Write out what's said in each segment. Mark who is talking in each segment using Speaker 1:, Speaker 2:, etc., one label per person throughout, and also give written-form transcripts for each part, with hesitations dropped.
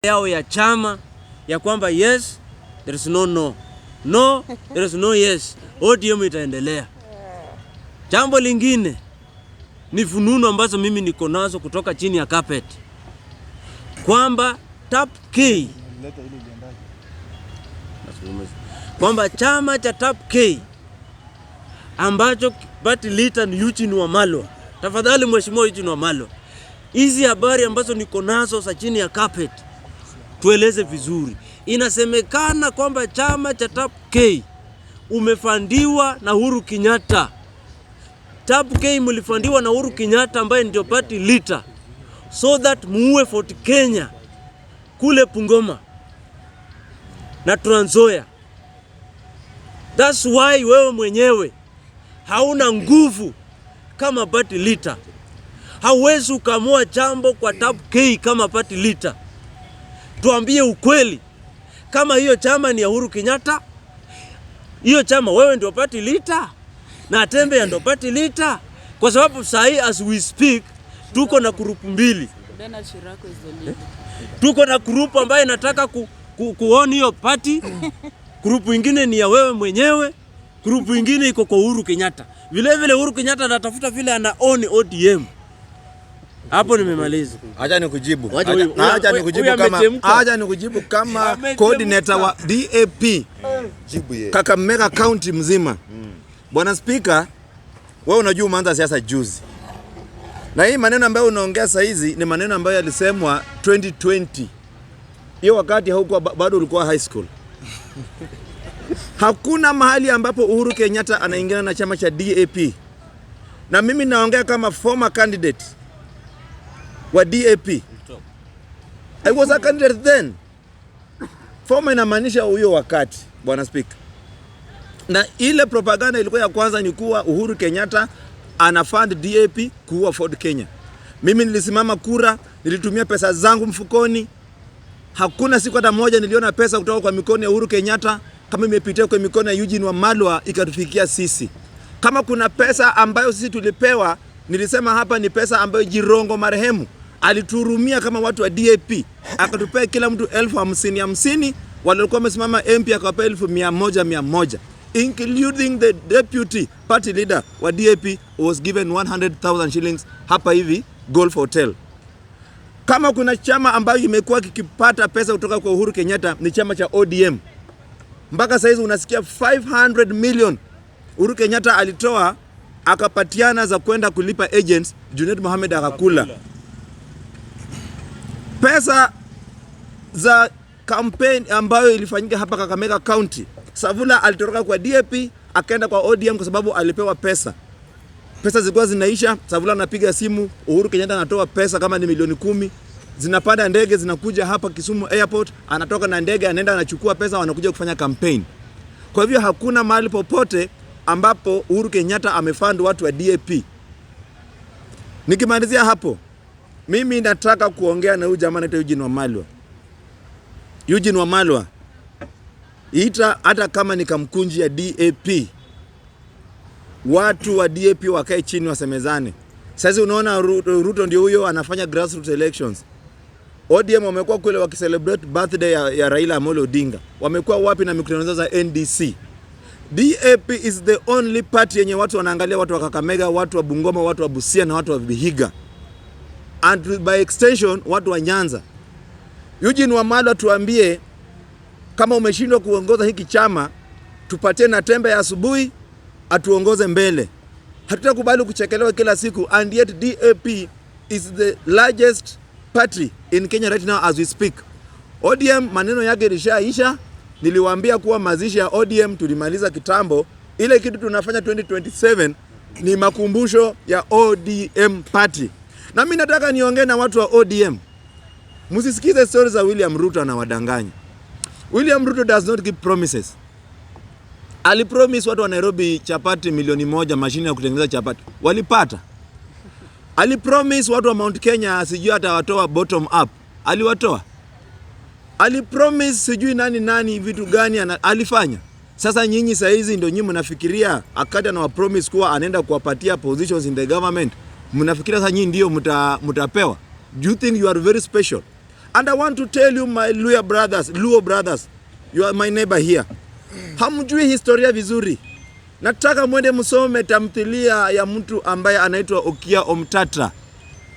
Speaker 1: Yao ya chama ya kwamba yes there is no no, no there is no yes, ODM itaendelea. Jambo lingine ni fununu ambazo mimi niko nazo kutoka chini ya carpet kwamba TAP K, kwamba chama cha TAP K ambacho party leader ni Eugene Wamalwa. Tafadhali Mheshimiwa Eugene Wamalwa, hizi habari ambazo niko nazo za chini ya carpet tueleze vizuri. Inasemekana kwamba chama cha TAP K umefundiwa na Uhuru Kenyatta. TAP K mlifundiwa na Uhuru Kenyatta ambaye ndio party leader so that muue Ford Kenya kule Bungoma na Trans Nzoia. That's why wewe mwenyewe hauna nguvu kama party leader. Hauwezi ukaamua jambo kwa TAP K kama party leader. Tuambie ukweli, kama hiyo chama ni ya Uhuru Kenyatta, hiyo chama wewe ndio party leader na Natembeya ndio party leader, kwa sababu saa hii as we speak tuko na group mbili.
Speaker 2: Bernard Shirako is the leader.
Speaker 1: Tuko na group ambayo inataka kuown hiyo party, group ingine ni ya wewe mwenyewe, group ingine iko kwa Uhuru Kenyatta. Vile vile Uhuru Kenyatta anatafuta vile ana own ODM. Hapo nimemaliza.
Speaker 3: Acha nikujibu.
Speaker 1: Wacha huyu-
Speaker 3: Acha nikujibu
Speaker 1: huyu
Speaker 3: kama
Speaker 1: amechemka.
Speaker 3: Acha nikujibu kama
Speaker 1: Amechemka.
Speaker 3: Coordinator wa DAP
Speaker 4: Jibu ye.
Speaker 3: Kakamega County mzima. Bwana Spika, wewe unajua umeanza siasa juzi. Na hii maneno ambayo unaongea saa hizi ni maneno ambayo yalisemwa 2020. Hiyo wakati haukuwa bado ulikuwa high school. Hakuna mahali ambapo Uhuru Kenyatta anaingiana na chama cha DAP. Na mimi naongea kama former candidate wa DAP. I was a candidate then. Former inamaanisha huyo wakati, Bwana Spika. Na ile propaganda ilikuwa ya kwanza ni kuwa Uhuru Kenyatta ana fund DAP kuua Ford Kenya. Mimi nilisimama kura, nilitumia pesa zangu mfukoni. Hakuna siku hata moja niliona pesa kutoka kwa mikono ya Uhuru Kenyatta kama imepitia kwa mikono ya Eugene Wamalwa ikatufikia sisi. Kama kuna pesa ambayo sisi tulipewa, nilisema hapa ni pesa ambayo Jirongo marehemu alituhurumia kama watu wa DAP, akatupea kila mtu 50,000 50, waliokuwa wamesimama MP akawapea 100,100 100, including the deputy party leader wa DAP was given 100,000 shillings hapa hivi Golf Hotel. Kama kuna chama ambayo imekuwa kikipata pesa kutoka kwa Uhuru Kenyatta ni chama cha ODM. Mpaka saizi unasikia 500 million Uhuru Kenyatta alitoa akapatiana za kwenda kulipa agents, Junet Mohamed akakula. Pesa za campaign ambayo ilifanyika hapa Kakamega County, Savula alitoroka kwa DAP akaenda kwa ODM kwa sababu alipewa pesa. Pesa zilikuwa zinaisha, Savula anapiga simu, Uhuru Kenyatta anatoa pesa kama ni milioni 10, zinapanda ndege zinakuja hapa Kisumu Airport, anatoka na ndege anaenda anachukua pesa, wanakuja kufanya campaign. Kwa hivyo hakuna mahali popote ambapo Uhuru Kenyatta amefund watu wa DAP. Nikimalizia hapo, mimi nataka kuongea na huyu jamaa anaitwa Eugene Wamalwa. Eugene Wamalwa, ita hata kama ni kamkunji ya DAP, watu wa DAP wakae chini wasemezane. Sasa unaona Ruto ndio huyo anafanya grassroots elections. ODM wamekuwa kule wakicelebrate birthday ya Raila Amolo Odinga. Wamekuwa wapi na mikutano zao za NDC? DAP is the only party yenye watu wanaangalia watu wa Kakamega, watu wa Bungoma, watu wa Busia na watu wa Vihiga. And by extension watu wa Nyanza. Eugene Wamalwa, tuambie kama umeshindwa kuongoza hiki chama, tupatie Natembeya asubuhi atuongoze mbele. Hatutakubali kuchekelewa kila siku, and yet DAP is the largest party in Kenya right now as we speak. ODM maneno yake ilishaisha. Niliwaambia kuwa mazishi ya ODM tulimaliza kitambo. Ile kitu tunafanya 2027 ni makumbusho ya ODM party. Na mimi nataka niongee na watu wa ODM. Msisikize stories za William Ruto anawadanganya. William Ruto does not give promises. Alipromise watu wa Nairobi chapati milioni 1, mashine ya kutengeneza chapati. Walipata. Alipromise watu wa Mount Kenya sijui atawatoa bottom up. Aliwatoa. Alipromise sijui nani nani vitu gani alifanya. Sasa nyinyi saa hizi ndio nyinyi mnafikiria akati anawapromise kuwa anaenda kuwapatia positions in the government. Mnafikiria sasa nyinyi ndio mtapewa. Do you think you are very special? And I want to tell you my Luo brothers, Luo brothers, you are my neighbor here. Hamjui historia vizuri. Nataka mwende msome tamthilia ya mtu ambaye anaitwa Okiya Omtata.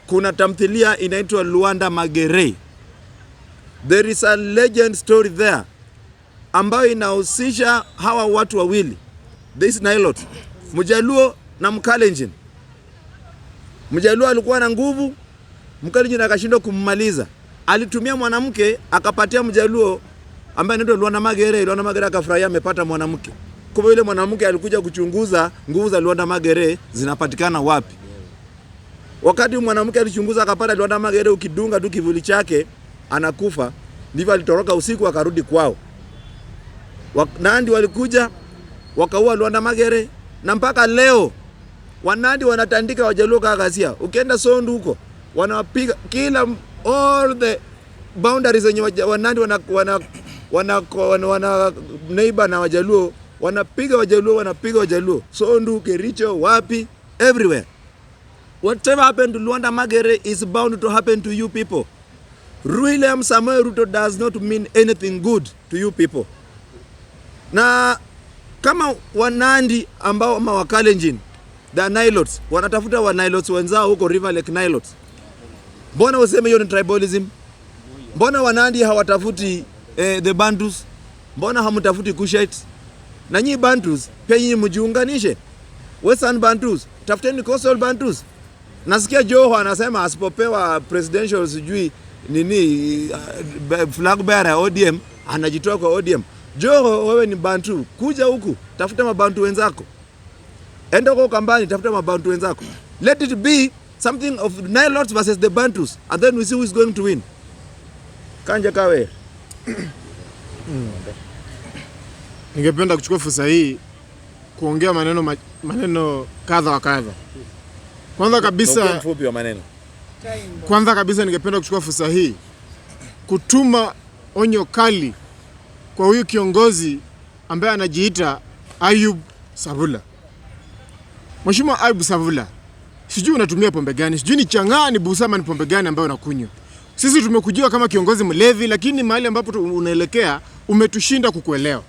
Speaker 3: Kuna tamthilia inaitwa Luanda Magere. There is a legend story there ambayo inahusisha hawa watu wawili, this Nilot, Mjaluo na Mkalenjin. Mjaluo alikuwa na nguvu, Mkalenjin akashindwa kummaliza. Alitumia mwanamke akapatia Mjaluo ambaye anaitwa Luanda Magere. Luanda Magere akafurahia amepata mwanamke. Kumbe yule mwanamke alikuja kuchunguza nguvu za Luanda Magere zinapatikana wapi. Wakati mwanamke alichunguza akapata Luanda Magere, ukidunga tu kivuli chake anakufa. Ndivyo alitoroka usiku akarudi kwao. Nandi walikuja wakaua Luanda Magere, na mpaka leo Wanandi wanatandika Wajaluo kama ghasia. Ukienda Sondu huko wanawapiga kila all the boundaries zenye Wanandi wana neighbor na Wajaluo, wanapiga Wajaluo, wanapiga Wajaluo. Sondu, Kericho, wapi, everywhere. Whatever happened to Luanda Magere is bound to happen to you people. William Samoei Ruto does not mean anything good to you people. Na kama Wanandi ambao ama Wakalenjin, the Nilotes, wanatafuta wa Nilotes wenzao huko River Lake Nilotes. Mbona useme hiyo ni tribalism? Mbona Wanandi hawatafuti the Bantus? Mbona hamtafuti Kushites? Na nyinyi Bantus pia nyinyi mjiunganishe. Western Bantus, tafuteni Coastal Bantus. Nasikia Joho anasema asipopewa presidential sijui nini flag bearer ya ODM anajitoa kwa ODM. Joho, wewe ni Bantu, kuja huku tafuta mabantu wenzako. Enda huko Ukambani tafuta mabantu wenzako. Let it be something of Nilotes versus the Bantus and then we see who is going to win. Kanja kawe.
Speaker 4: Ningependa kuchukua fursa hii kuongea maneno kadha wa kadha. Kwanza kabisa,
Speaker 3: mfupi wa maneno.
Speaker 4: Kwanza kabisa ningependa kuchukua fursa hii kutuma onyo kali kwa huyu kiongozi ambaye anajiita Ayub Savula. Mheshimiwa Ayub Savula, sijui unatumia pombe gani, sijui ni chang'aa ni busama ni pombe gani ambayo unakunywa. Sisi tumekujua kama kiongozi mlevi, lakini mahali ambapo unaelekea umetushinda kukuelewa.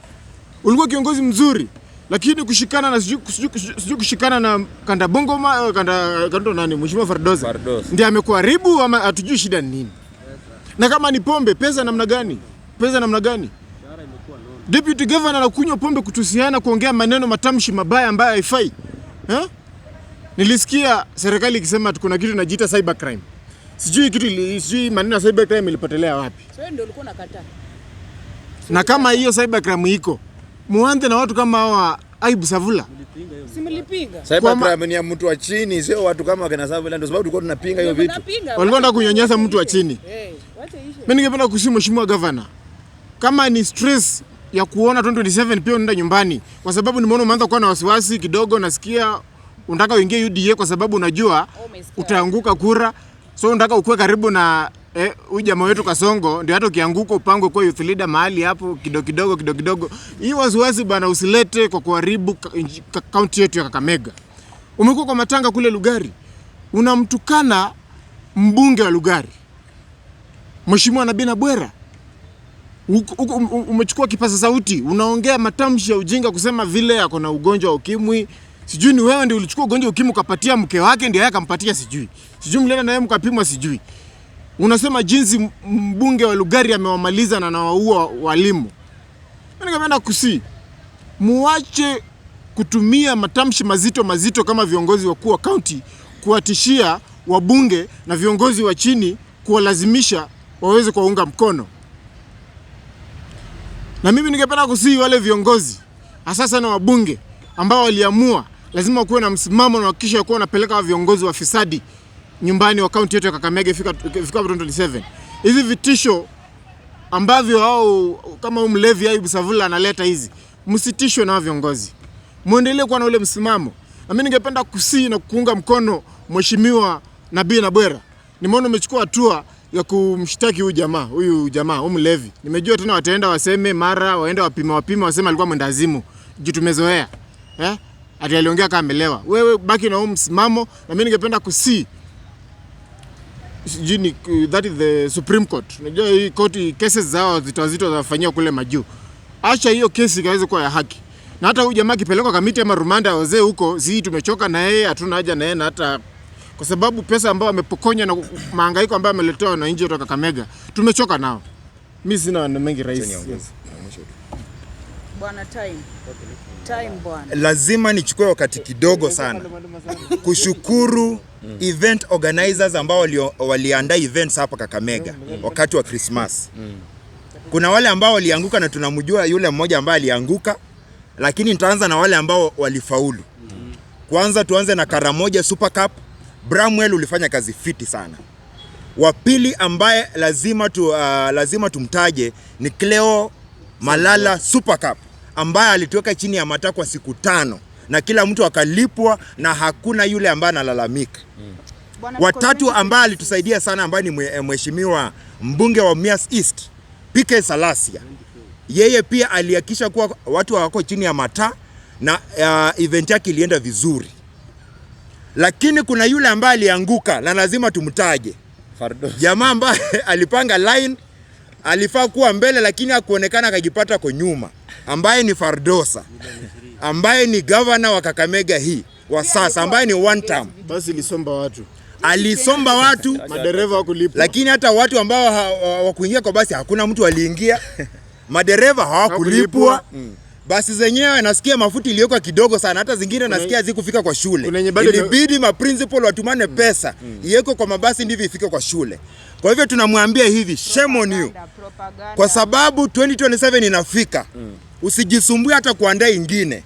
Speaker 4: Ulikuwa kiongozi mzuri, lakini kushikana na sijui kushikana na Kanda Bungoma, kanda nani, Mheshimiwa Fardosa. Ndiye amekuharibu ama hatujui shida ni nini. Na kama ni pombe, pesa namna gani? Pesa namna gani? Deputy Governor anakunywa pombe, kutusiana, kuongea maneno matamshi mabaya ambayo haifai. Eh? Nilisikia serikali ikisema kuna kitu inajiita cyber crime. Sijui kitu sijui maneno ya cyber crime ilipotelea wapi.
Speaker 2: So ndio ulikuwa unakataa.
Speaker 4: Na kama hiyo cyber crime iko, muanze na watu kama hawa Ayub Savula.
Speaker 2: Simlipinga.
Speaker 3: Cyber crime ni ya mtu wa chini, sio watu kama wakina Savula, ndio sababu tulikuwa tunapinga hiyo vitu.
Speaker 4: Walikuwa wanataka kunyanyasa mtu wa chini.
Speaker 2: Wacha ishe.
Speaker 4: Mimi ningependa kusihi Mheshimiwa Governor, kama ni stress ya kuona 2027 pia unaenda nyumbani, kwa sababu nimeona umeanza kuwa na wasiwasi kidogo, nasikia unataka uingie UDA kwa sababu unajua utaanguka kura, so unataka ukue karibu na huyu jamaa wetu Kasongo, ndio hata ukianguka upangwe kwa youth leader mahali hapo kidogo kidogo kidogo kidogo. Hii wasiwasi bana usilete kwa kuharibu kaunti yetu ya Kakamega. Umekuwa kwa matanga kule Lugari, unamtukana mbunge wa Lugari Mheshimiwa Nabina Bwera. Umechukua kipaza sauti, unaongea matamshi ya ujinga kusema vile ako na ugonjwa wa ukimwi. Sijui ni wewe ndio ulichukua ugonjwa wa ukimwi ukapatia mke wake ndio yeye akampatia, sijui. Sijui mlienda na yeye mkapimwa, sijui. Unasema jinsi mbunge wa Lugari amewamaliza na anawaua walimu. Mimi ningependa kusi muache kutumia matamshi mazito mazito kama viongozi wakuu wa county kuwatishia wabunge na viongozi wa chini kuwalazimisha waweze kuwaunga mkono. Na mimi ningependa kusihi wale viongozi hasa sana wabunge ambao waliamua lazima kuwe na msimamo na kuhakikisha kuwa wanapeleka viongozi wa fisadi nyumbani wa kaunti yetu ya Kakamega ifika 2027. Hizi vitisho ambavyo hao kama huyu mlevi Ayub Savula analeta hizi, msitishwe na viongozi. Muendelee kuwa na ule msimamo. Na mimi ningependa kusihi na kuunga mkono Mheshimiwa Nabii Bwera. Nimeona umechukua hatua ya kumshtaki huyu jamaa, huyu mlevi. Nimejua tena wataenda waseme mara waenda wapima waseme alikuwa mwendazimu. Jitumezoea. Ati aliongea kama amelewa. Wewe baki na huo msimamo, na mimi ningependa kusi Sijui ni that is the Supreme Court. Unajua hii koti cases zao zito zito zinafanyia kule majuu. Acha hiyo kesi ikaweze kuwa ya haki. Na hata huyu jamaa akipelekwa Kamiti ama rumanda wazee huko, si tumechoka na yeye, hatuna haja na yeye, na hata kwa sababu pesa ambayo amepokonya na mahangaiko ambayo ameletewa wananchi kutoka Kakamega, tumechoka nao. Mimi sina maneno mengi, rais. Yes.
Speaker 2: Bwana, time. Time, bwana.
Speaker 5: Lazima nichukue wakati kidogo sana kushukuru event organizers ambao waliandaa events hapa Kakamega wakati wa Christmas. Kuna wale ambao walianguka na tunamjua yule mmoja ambaye alianguka, lakini nitaanza na wale ambao walifaulu. Kwanza tuanze na Karamoja Super Cup. Bramwell, ulifanya kazi fiti sana. Wa pili ambaye lazima tumtaje ni Cleo Malala Super Cup ambaye alituweka chini ya mataa kwa siku 5 na kila mtu akalipwa na hakuna yule ambaye analalamika.
Speaker 2: Bwana,
Speaker 5: Watatu ambaye alitusaidia sana ambaye ni mheshimiwa mbunge wa Mumias East PK Salasia, yeye pia alihakikisha kuwa watu hawako chini ya mataa na event yake ilienda vizuri. Lakini kuna yule ambaye alianguka na lazima tumtaje, jamaa ambaye alipanga line, alifaa kuwa mbele lakini hakuonekana, akajipata kwa nyuma, ambaye ni Fardosa, ambaye ni governor wa Kakamega hii wa sasa, ambaye ni one term.
Speaker 4: Basi ilisomba watu,
Speaker 5: Alisomba watu,
Speaker 4: madereva hawakulipwa.
Speaker 5: Lakini hata watu ambao hawakuingia kwa basi hakuna mtu aliingia, madereva hawakulipwa. Basi zenyewe nasikia mafuta iliwekwa kidogo sana, hata zingine nasikia hazikufika kwa shule.
Speaker 4: Kuna yenye bado
Speaker 5: Ilibidi ma principal watumane pesa iwekwe kwa mabasi ndivyo ifike kwa shule. Kwa hivyo tunamwambia hivi, shame on you,
Speaker 2: Propaganda.
Speaker 5: kwa sababu 2027 inafika. Usijisumbue hata kuandaa ingine.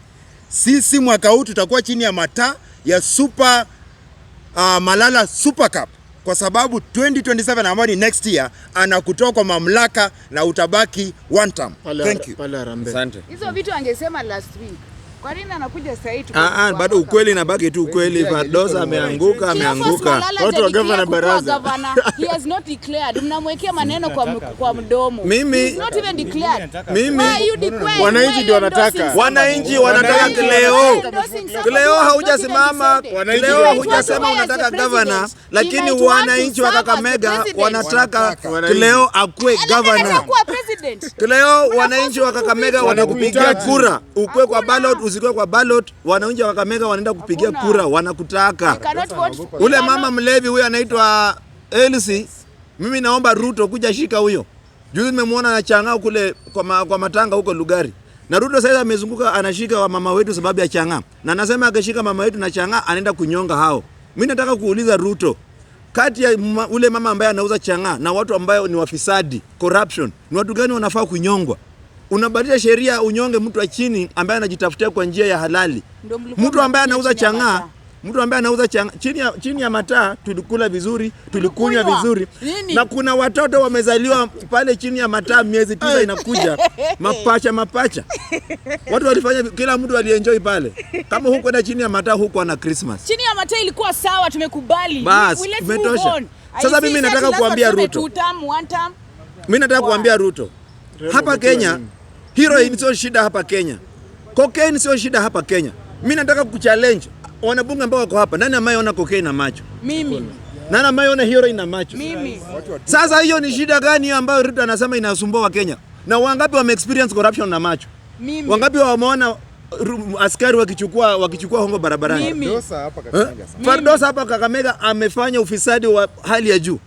Speaker 5: Sisi mwaka huu tutakuwa chini ya mataa ya Super Malala Super Cup kwa sababu 2027 ambayo ni next year anakutoa kwa mamlaka na utabaki one term.
Speaker 4: Pale,
Speaker 5: Thank you.
Speaker 4: pale Harambee.
Speaker 3: Asante.
Speaker 2: Hizo vitu angesema last week. Kwa nini anakuja sasa hivi?
Speaker 3: Ah, ah, bado ukweli inabaki tu ukweli. Fardosa ameanguka, ameanguka.
Speaker 4: Watu wa gavana baraza.
Speaker 2: Governor. He has not declared. Mnamwekea maneno kwa mdomo. He is not even declared.
Speaker 3: Mimi
Speaker 2: Why are you declaring?
Speaker 4: Wananchi
Speaker 2: Why are
Speaker 4: ndio
Speaker 2: you
Speaker 4: wanataka.
Speaker 2: endorsing
Speaker 3: Wananchi
Speaker 2: somebody?
Speaker 3: wanataka
Speaker 2: Why are you
Speaker 3: Cleo.
Speaker 2: endorsing somebody
Speaker 3: Cleo
Speaker 2: who has not
Speaker 3: haujasimama,
Speaker 2: even decided?
Speaker 3: Cleo
Speaker 2: He might want to
Speaker 3: hujasema
Speaker 2: buy as
Speaker 3: unataka
Speaker 2: the
Speaker 3: governor,
Speaker 2: president. He
Speaker 3: lakini
Speaker 2: might want to
Speaker 3: wananchi wa
Speaker 2: serve as the
Speaker 3: Kakamega
Speaker 2: president.
Speaker 3: wanataka
Speaker 4: Wananchi.
Speaker 3: Cleo akue
Speaker 2: Alafu anataka
Speaker 3: governor.
Speaker 2: kuwa president.
Speaker 3: Cleo, wananchi wa Kakamega wanakupigia
Speaker 4: Wanakuhitaji.
Speaker 3: kura, ukue kwa
Speaker 2: Hakuna.
Speaker 3: ballot, usikue kwa ballot, wananchi wa Kakamega wanaenda kupigia
Speaker 2: Hakuna.
Speaker 3: kura, wanakutaka.
Speaker 2: Cannot vote.
Speaker 3: Ule mama mlevi huyo anaitwa Elsie, mimi naomba Ruto kuja shika huyo. Juzi nimemwona na chang'aa kule kwa matanga huko Lugari. Na Ruto sasa amezunguka anashika wa mama wetu sababu ya chang'aa. Na anasema akishika mama wetu na chang'aa anaenda kunyonga hao. Mimi nataka kuuliza Ruto, kati ya ule mama ambaye anauza chang'aa na watu ambayo ni wafisadi, corruption, ni watu gani wanafaa kunyongwa? Unabadilisha sheria unyonge mtu wa chini ambaye anajitafutia kwa njia ya halali.
Speaker 2: Ndio mlikuwa
Speaker 3: Mtu ambaye
Speaker 2: mnakunywa
Speaker 3: anauza
Speaker 2: chini ya
Speaker 3: chang'aa,
Speaker 2: mataa.
Speaker 3: mtu ambaye anauza chang'aa chini ya mataa, tulikula vizuri, tulikunywa
Speaker 2: Tulikunywa.
Speaker 3: vizuri.
Speaker 2: Nini?
Speaker 3: Na kuna watoto wamezaliwa pale chini ya mataa miezi 9 inakuja mapacha mapacha. Watu walifanya, kila mtu alienjoy pale. Kama hukwenda chini ya mataa huko na Christmas.
Speaker 2: Chini ya mataa ilikuwa sawa, tumekubali.
Speaker 3: Bas,
Speaker 2: Let's move
Speaker 3: umetosha.
Speaker 2: on.
Speaker 3: Sasa
Speaker 2: I
Speaker 3: mimi
Speaker 2: see
Speaker 3: nataka
Speaker 2: lazima
Speaker 3: kuambia
Speaker 2: tuseme
Speaker 3: Ruto.
Speaker 2: two term, one term.
Speaker 3: Mimi nataka kuambia Ruto, hapa Kenya heroin sio shida hapa Kenya, cocaine sio shida hapa Kenya. Mimi nataka kuchallenge wanabunge ambao wako hapa, nani ameona cocaine na macho?
Speaker 2: Mimi.
Speaker 3: Nani ameona heroin na macho?
Speaker 2: Mimi.
Speaker 3: Sasa hiyo ni shida gani hiyo ambayo Ruto anasema inasumbua Wakenya? Na wangapi wame experience corruption na macho?
Speaker 2: Mimi.
Speaker 3: Wangapi wameona askari wakichukua hongo barabarani?
Speaker 2: Mimi.
Speaker 3: Eh? Fardosa hapa Kakamega amefanya ufisadi wa hali ya juu.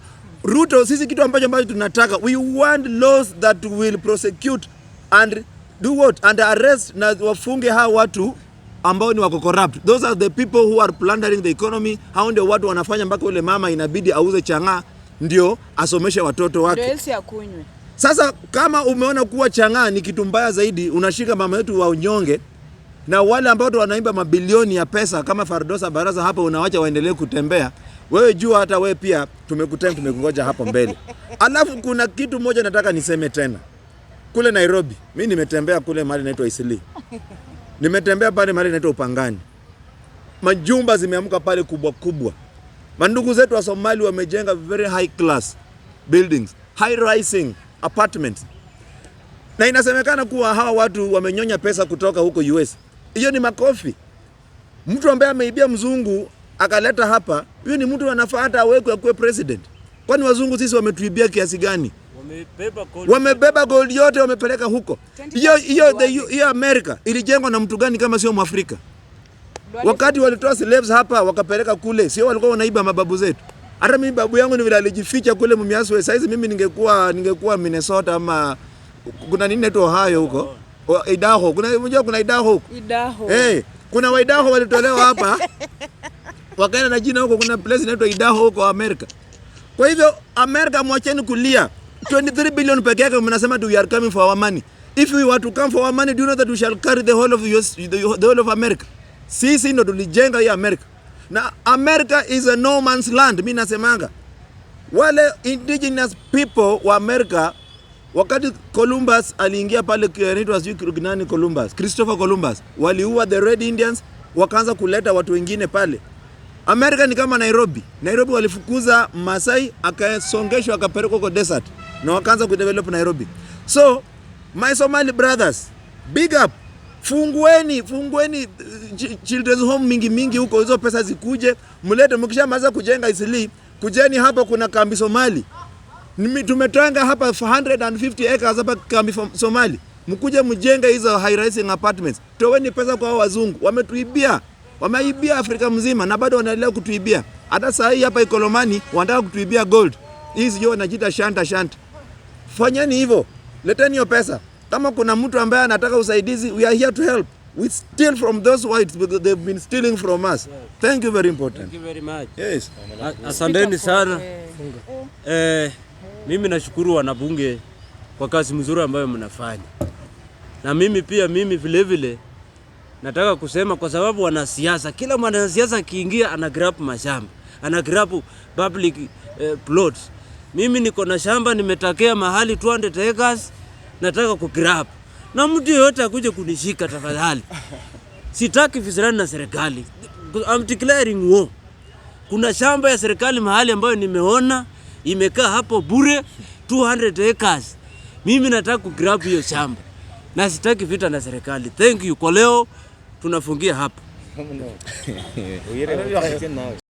Speaker 3: Ruto, sisi kitu ambacho tunataka, we want laws that will prosecute and do what and arrest na wafunge hawa watu ambao ni wako corrupt. Those are the people who are plundering the economy. Hao ndio watu wanafanya mpaka ule mama inabidi auze chang'aa ndio asomeshe watoto wake.
Speaker 2: Ndio Elsie akunywe.
Speaker 3: Sasa kama umeona kuwa chang'aa ni kitu mbaya zaidi, unashika mama yetu wa unyonge na wale ambao wanaimba mabilioni ya pesa kama Fardosa Baraza hapa, unawacha waendelee kutembea. Wewe jua hata wewe pia tumekutem, tumekungoja hapo mbele. Alafu kuna kitu moja nataka niseme tena. Kule Nairobi, mi nimetembea kule mahali inaitwa Eastleigh. Nimetembea pale mahali inaitwa Upangani. Majumba zimeamka pale kubwa kubwa. Mandugu zetu wa Somali wamejenga very high class buildings, high rising apartments. Na inasemekana kuwa hawa watu wamenyonya pesa kutoka huko US. Hiyo ni makofi. Mtu ambaye ameibia mzungu akaleta hapa, huyu ni mtu anafaa hata awekwe akuwe president. Kwa Kwani wazungu sisi wametuibia kiasi gani?
Speaker 1: Wamebeba gold.
Speaker 3: Wamebeba gold yote wamepeleka huko. Hiyo hiyo hiyo Amerika ilijengwa na mtu gani kama sio Mwafrika? Wakati walitoa slaves hapa wakapeleka kule, sio walikuwa wanaiba mababu zetu? Hata mimi babu yangu ni vile alijificha kule Mumias West. Saizi mimi ningekuwa Minnesota ama kuna nini inaitwa Ohio huko? Idaho. Kuna, unajua kuna Idaho huko.
Speaker 2: Idaho.
Speaker 3: Eh, kuna Waidaho walitolewa hapa wakaenda na jina huko, kuna place inaitwa Idaho huko Amerika. Kwa hivyo Amerika, mwacheni kulia. 23 billion peke yake mnasema we are coming for our money. If we were to come for our money, do you know that we shall carry the whole of US, the whole of America? Sisi ndo tulijenga hii America. Na America is a no man's land, mimi nasemanga. Wale indigenous people wa America, wakati Columbus aliingia pale, inaitwa sijui nani Columbus, Christopher Columbus, waliua the Red Indians, wakaanza kuleta watu wengine pale. Amerika ni kama Nairobi. Nairobi walifukuza Masai, akasongeshwa akapelekwa huko desert na wakaanza kudevelop Nairobi. So my Somali brothers, big up. Fungueni, fungueni children's home mingi mingi huko, hizo pesa zikuje, mlete. Mkishamaliza kujenga Eastleigh, kujeni hapa, kuna kambi Somali. Tumetenga hapa 150 acres hapa kambi Somali. Mkuje mjenge hizo high rising apartments. Toweni pesa kwa hao wazungu. Wametuibia. Wameibia Afrika mzima na bado wanaendelea kutuibia. Hata saa hii hapa Ikolomani wanataka kutuibia gold. Hii sijui wanajiita shanta shanta. Fanyeni hivyo. Leteni hiyo pesa. Kama kuna mtu ambaye anataka usaidizi, we are here to help. We steal from those whites because they've been stealing from us. Thank you, very important.
Speaker 1: Thank you very much.
Speaker 3: Yes.
Speaker 1: Asanteni sana. Mimi nashukuru wanabunge kwa kazi mzuri ambayo mnafanya, na mimi pia, mimi vile vile nataka kusema kwa sababu wanasiasa, kila mwanasiasa akiingia ana grab mashamba, ana grab public plots. Mimi niko na shamba nimetakea mahali 200 acres, nataka ku grab, na mtu yeyote akuje kunishika tafadhali. Sitaki visirani na serikali. I'm declaring war. Kuna shamba ya serikali mahali ambayo nimeona imekaa hapo bure 200 acres. Mimi nataka kugrab hiyo shamba na sitaki vita na serikali. Thank you. Kwa leo tunafungia hapa.